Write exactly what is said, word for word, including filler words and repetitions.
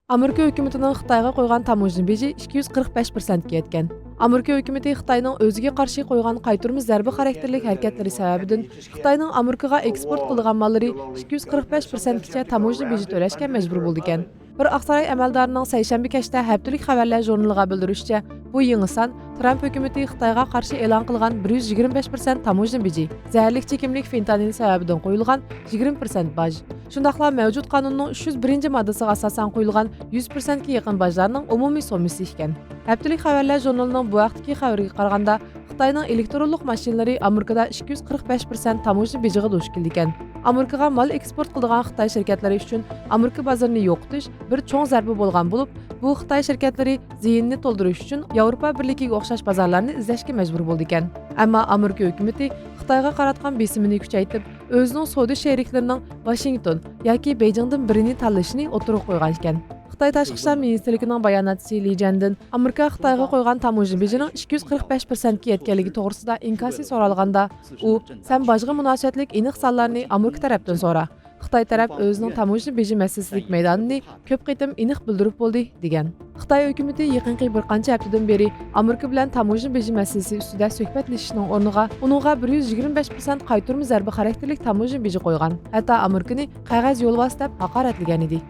ئامېرىكا ھۆكۈمىتىنىڭ خىتايغا قويغان تاموژنا بېجى ئىككى يۈز قىرىق بەش پىرسەنتكە يەتكەن. ئامېرىكا ھۆكۈمىتى خىتاينىڭ ئۆزىگە قارشى قويغان قايتۇرما زەربە خاراكتېرلىك ھەرىكەتلىرى سەۋەبىدىن خىتاينىڭ ئامېرىكىغا ئېكسپورت قىلىدىغان ماللىرى ئىككى يۈز قىرىق بەش پىرسەنتكىچە تاموژنا بېجى تۆلەشكە مەجبۇر بولىدىكەن. بىر ئاقساراي ئەمەلدارىنىڭ سەيشەنبە كەچتە ھەپتىلىك خەۋەرلەر ژۇرنىلىغا بىلدۈرۈشىچە، بۇ يېڭى سان ترامپ ھۆكۈمىتى خىتايغا قارشى ئېلان قىلغان بىر يۈز يىگىرمە بەش پىرسەنت تاموژنا بېجى، زەھەرلىك چېكىملىك فېنتانىل سەۋەبىدىن قويۇلغان يىگىرمە پىرسەنت باج، شۇنداقلا مەۋجۇت قانۇننىڭ ئۈچ يۈز بىرىنچى ماددىسىغا ئاساسەن قويۇلغان يۈز پىرسەنتكە يېقىن باجلارنىڭ ئومۇمىي سوممىسى ئىكەن. ھەپتىلىك خەۋەرلەر ژۇرنىلىنىڭ بۇ ھەقتىكى خەۋىرىگە قارىغاندا، خىتاينىڭ ئېلېكترونلۇق ماشىنىلىرى ئامېرىكىدا ئىككى يۈز قىرىق بەش پىرسەنت تاموژنا بېجىغا دۇچ كېلىدىكەن. ئامېرىكىغا مال ئېكسپورت قىلىدىغان خىتاي شىركەتلىرى ئۈچۈن ئامېرىكا بازىرىنى يوقىتىش بىر چوڭ زەربە بولغان بولۇپ، بۇ خىتاي شىركەتلىرى زىيىنىنى تولدۇرۇش ئۈچۈن ياۋروپا بىرلىكىگە ئوخشاش بازارلارنى ئىزدەشكە مەجبۇر بولىدىكەن. ئەمما ئامېرىكا ھۆكۈمىتى خىتايغا قاراتقان بېسىمىنى كۈچەيتىپ، ئۆزىنىڭ سودا شېرىكلىرىنىڭ ۋاشىنگتون ياكى بېيجىڭدىن بىرىنى تاللىشىنى ئوتتۇرىغا قويغان ئىكەن. خىتاي تاشقى ئىشلار مىنىستىرلىكىنىڭ باياناتچىسى لى جەندىن ئامېرىكا خىتايغا قويغان تاموژنا بېجىنىڭ ئىككى يۈز قىرىق بەش پىرسەنتكە يەتكەنلىكى توغرىسىدا ئىنكاسى سورالغاندا، ئۇ، سەن باجغا مۇناسىۋەتلىك ئېنىق سانلارنى ئامېرىكا تەرەپتىن سورا. خىتاي تەرەپ ئۆزىنىڭ تاموژنا بېجى مەسىلىسىدىكى مەيدانىنى كۆپ قېتىم ئېنىق بىلدۈرۈپ بولدى، دېگەن. خىتاي ھۆكۈمىتى يېقىنقى بىر قانچە ھەپتىدىن بېرى ئامېرىكا بىلەن تاموژنا بېجى مەسىلىسى ئۈستىدە سۆھبەتلىشىشنىڭ ئورنىغا، ئۇنىڭغا بىر يۈز يىگىرمە بەش پىرسەنت قايتۇرما زەربە خاراكتېرلىك تاموژنا بېجى قويغان، ھەتتا ئامېرىكىنى قەغەز يولۋاس دەپ ھاقارەتلىگەن ئىدى.